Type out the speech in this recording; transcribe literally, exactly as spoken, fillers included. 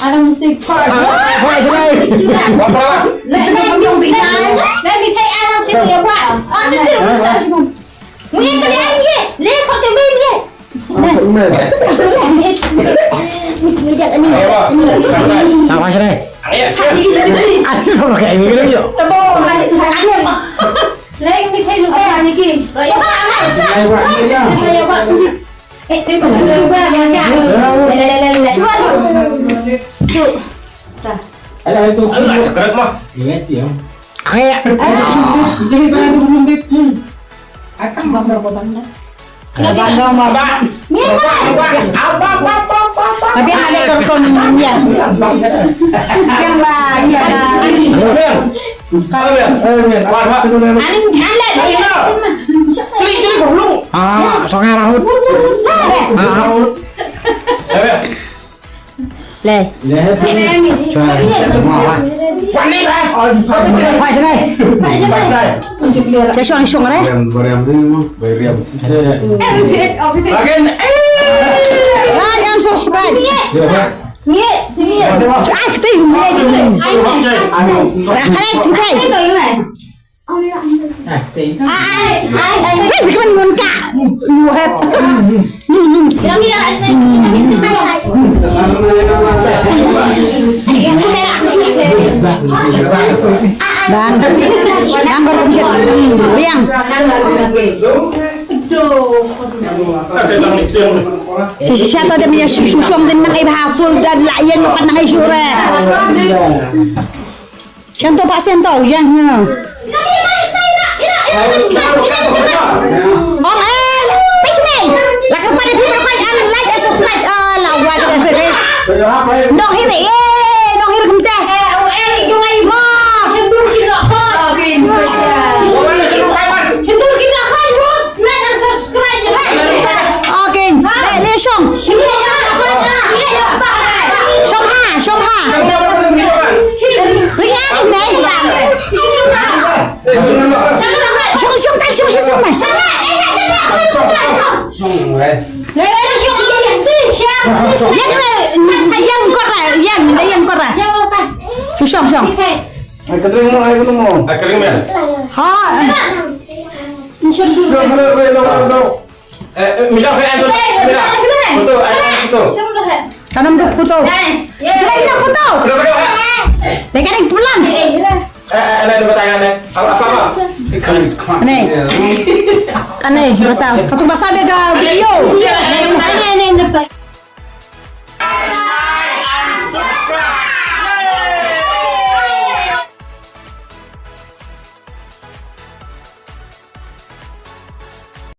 Arang sik. Let, let, let me take arang sik ya, what? Ah, nanti dulu saya cuma. Mungkin kali aja. Let kau tembak dia. Nah. Ayo, Bang. Santai. Apa sih? Ayo. Aku sama kayak ini lagi, yuk. Tebal. Let me take you back. Coba, coba. Ayo, Bang. Eh, cuba, cuba, cuba. Cuba. Yuk. Sa. Ayo, ayo, tu. Ayo, cakrat mah. Ingat, ya. Ayo. Jadi, tadi tu belum, Beb. Hmm. Akan gambar botak dah. Abang, abang, abang. Abang, abang, abang, abang. Tapi ada telepon dia. Yang ba, iya ba. Halo. Ayo, ayo, ayo. Wan, wan. Aning, alah. Cari lah. Cari, cari, goblok. Ah, songai rahut. Ah. Le. Suara. Mau apa? Phai sini. Phai sini. Ka shong, shong re. Mariam, Mariam ni, Mariam. Bagan. Ah, yang so sebat. Ngi, sini. Ah, kita yang. Hai, hai. Ai, ai, ai. Hei, di ka man ngun ka. Ngu hep. Bang. Bang, kor kumshet. Biang. Shisha, shisha to, dia punya su-, susung, dia nak iba full dan lain, bukan nak isu re. Sento, Pak, sento, ya, ya. Ong, eh, pis ni. La kyrpad ïa phi ba khot, like and subscribe. Eh, la wad ïa phi. Nong hi ni, eh, nong hi kum te. Mo. Okay. Le, le shong. Shong ha, shong ha. Ri ha ni ne. Shong, shong, tai, shong, shong, shong, tai. Yang, yang kot ra, yang, yang kot ra. Shong, shong. Ai, ka dring mo, ai, ka dring mo. Ai, ka dring mo. Ha. Shong, shong, shong, shong. Eh, eh, mira, ve, eh, mira. Foto, eh, eh, foto. Tanam tu foto. Kita kita foto. Foto, foto, eh. Mereka ada pulang. Eh, eh, eh, eh, eh, eh. Ni. Kane, basah. Satu basah dia ke video. Ni, ni, ni.